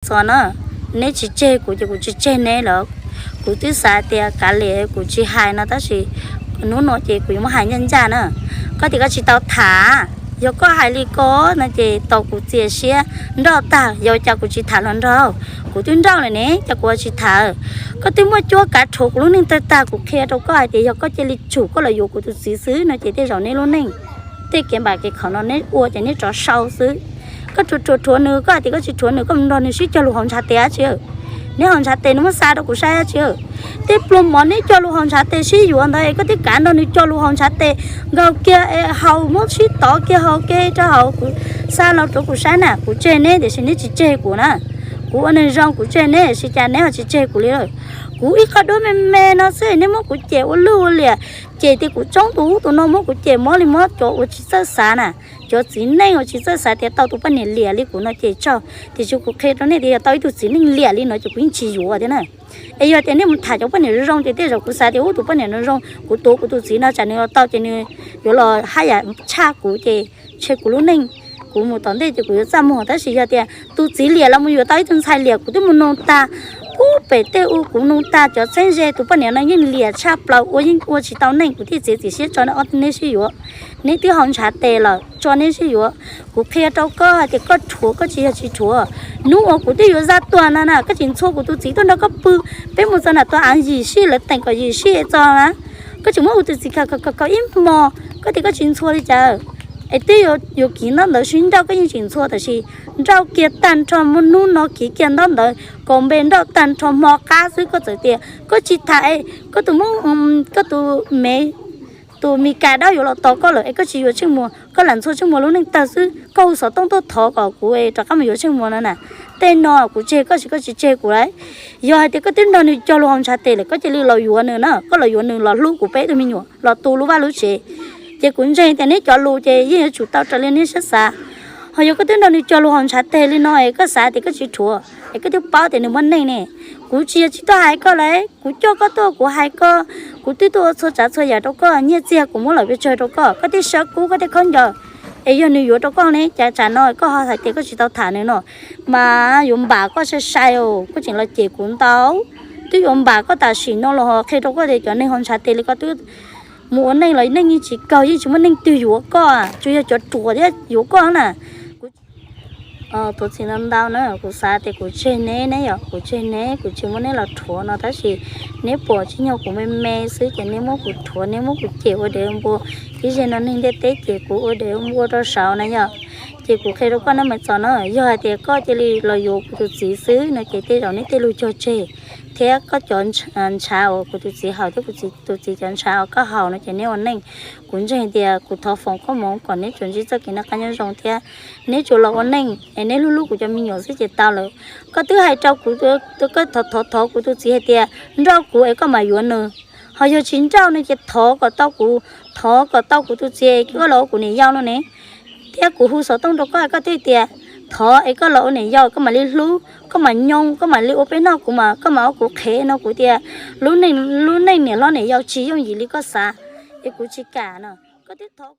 Tos na, neb tsis tseg kuv ces kuv tsis tseg neb lawm. Kuv twb xav tias kav liam kuv tsis hais no tab sis hnub no ces kuv yuav muab hais ncaj ncaj na. Koj tias koj tsis tau tham, yog koj hais li ko no ces tau kuv txias siab nrauj tag, yog cas kuv tsis tham hluas nraug? Kuv twb nrauj lawm ne, cas kuv tsis tham? Koj twb muaj cuab kav rhuav kuv lub neej tag tag, kuv qhia rau koj hais tias yog koj cia li tsum koj los yuav kuv tus txiv xwb no ces tej zaum neb lub neej, tej kev npam kev khaum no neb ua ces neb rov sau xwb. Koj rhuav rhuav rhuav nws, koj hais tias koj tsis rhuav nws, koj mus nrog nws sib cog lus haus ntshav tes dab tsi? Neb haus ntshav tes neb muab xa rau kuv saib dab tsi? Tej pluag mov neb cog lus haus ntshav tes sib yuav ntawd es koj twb kav nrog nws cog lus haus ntshav tes, nkaug kiag haus muab sib tov kiag haus ke rau hauv kuv, xa los rau kuv saib na. Kuv tseg neb tiam sis neb tsis tseg kuv na. Kuv ua neeg zoo kuv tseg neb tiam sis cas neb ho tsis tseg kuv li lawm? Kuv ib qho duab me me no xwb neb muab kuv cem ua luj ua liam, cem tias kuv tsoob tus ub tus no, muab kuv cem mob li mob, cov uas tsis txawj xav na, cov txiv neej uas tsis txawj xav tias tau tus poj niam liam li kuv no ces tsaug. Tiam sis kuv qhia rau nej tias yog tau ib tug txiv neej liam li no ces kuv yeej tsis yuav thiab na. Es yog tias nej mus tham cov poj niam zoo zoo ces tej zaum kuv xav tias ub tus poj niam no zoo, kuv tuav kuv tus txiv no tsam nws los tau ces nws yuav los haj yam tshaj kuv ces tshem kuv lub neej, kuv mus tom ntej ces kuv yuav txaj muag. Tab sis yog tias tus txiv liam los mus yuav tau ib tug ntxhais liam, kuv twb mus nug tag, ub pem tej ub kuv nug tag cov txheeb ze, tus poj niam no yeej liam tshaj plaws ua yeej ua tsis tau neej, kuv thiaj txiav txim siab tso neb sib yuav. Neb twb haus ntshav tes lawm tso neb sib yuav. Kuv qhia rau koj hais tias koj rhuav koj tsis yog tsis rhuav. Hnub uas kuv twb yuav zaj tuag no na, koj tseem ntxhua kuv tus txiv tuaj nrog koj pw, peb mus txog nram tus av yim sij lawv teem kom yim sij txog na, koj tseem muab kuv tus txiv khaws khaws khaws ib hmo, koj tias koj tsis ntxhua li cas? Es twb yuav kiv ntaub ntawv sib nrauj koj yeej tsis ntxhua, tab sis nrauj kiag tag nrho, muaj hnub no kiv kiag ntaub ntawv kom npe nrauj tag nrho hmo qab xwb koj txawm tias koj tsis tham, koj tus me, tus Mis Kas Daub yuav los tos koj lawm es koj tsis yuav Tsheej Muas, koj lam ntxhua Tsheej Muas lub neej tawg xwb, koj hu xov tooj tuaj thov kom kuv rov qab mus yuav Tsheej Muas no na. Tej no kuv tseg koj tsis, koj tsis tseg kuv lawm. Yog hais tias koj twb nrog nws cog lus haus ntshav tes lawm koj cia li los yuav nws na, koj los yuav nws los hlub kuv peb tug me nyuam los tu lub vaj lub tsev. Ces kuv ntseeg tias neb cov lus ces yeej yuav tsum tau raws li neb siab xav. Ho yog koj twb nrog nws cog lus haus ntshav tes li no es koj xav tias koj tsis rhuav es koj twb paub tias nws muaj neej ne. Kuv tsis yog tsis tuaj hais koj lawm, kuv coj koj tuaj kuv hais koj, kuv twb tuaj ua txhua tsav txhua yam rau koj, nyiaj txiag kuv muab lawm pes tsawg rau koj, koj tej sab kub koj tej khaub ncaws. Es yog nws yuav rau koj ne cas tsam no koj ho hais tias koj tsis tau tham nws no, mas yuav npam koj sai sai os, koj tseem los cem kuv ntau. Twb yuav npam koj tam sim no los qhia rau koj tias cov neeg haus ntshav tes li koj twb mus ua neej los neej yeej tsis kawg, yeej tsis muaj neeg twg yuav koj, tsuas yog cov ruam thiab yuav koj na. Tuav txiv ntau ntau na, kuv xav tias kuv tseg neb ne yom, kuv tseg neb, kuv tsis muab neb los rhuav no tab sis neb pom tsis nyog kuv me me xwb ces neb muab kuv rhuav, neb muab kuv cem ua dev npua. Ib zaug no neeg ntiaj teb cem kuv ua dev npua rau saud na yom. Ces kuv qhia rau koj na Maiv Txos na, yog hais tias koj cia li los yuav kuv tus txiv xwb no ces tej zaum neb tej lus cog tseg thiab koj cov ntshav uas kuv tus txiv haus thiab kuv tus txiv cov ntshav uas koj haus no ces neb ua neej. Kuv ntseeg tias kuv thov foom koob hmoov kom neb tsuas ntsib txoj kev noj qab nyob zoo thiab neb tsuas los ua neej es neb hlub hlub kuv cov me nyuam xwb ces tau lawm. Koj twb hais rau kuv, koj thov thov kuv tus txiv hais tias nrauj kuv es koj mam yuav nws. Ho yog tsis nrauj no ces thov kom tau kuv, thov kom tau kuv tus txiv es koj los ua kuv niam yau no ne. Thiab kuv hu xov tooj rau koj, koj twb tias thov es koj los ua niam yau koj mam li hlub, koj mam nyoo, koj mam li ua peb noj, kuv mam, koj mam ua kuv qhev no. Kuv tias lub neej, lub neej niam hlob niam yau tsis yooj yim li koj xav, es kuv tsis kam no. Koj twb thov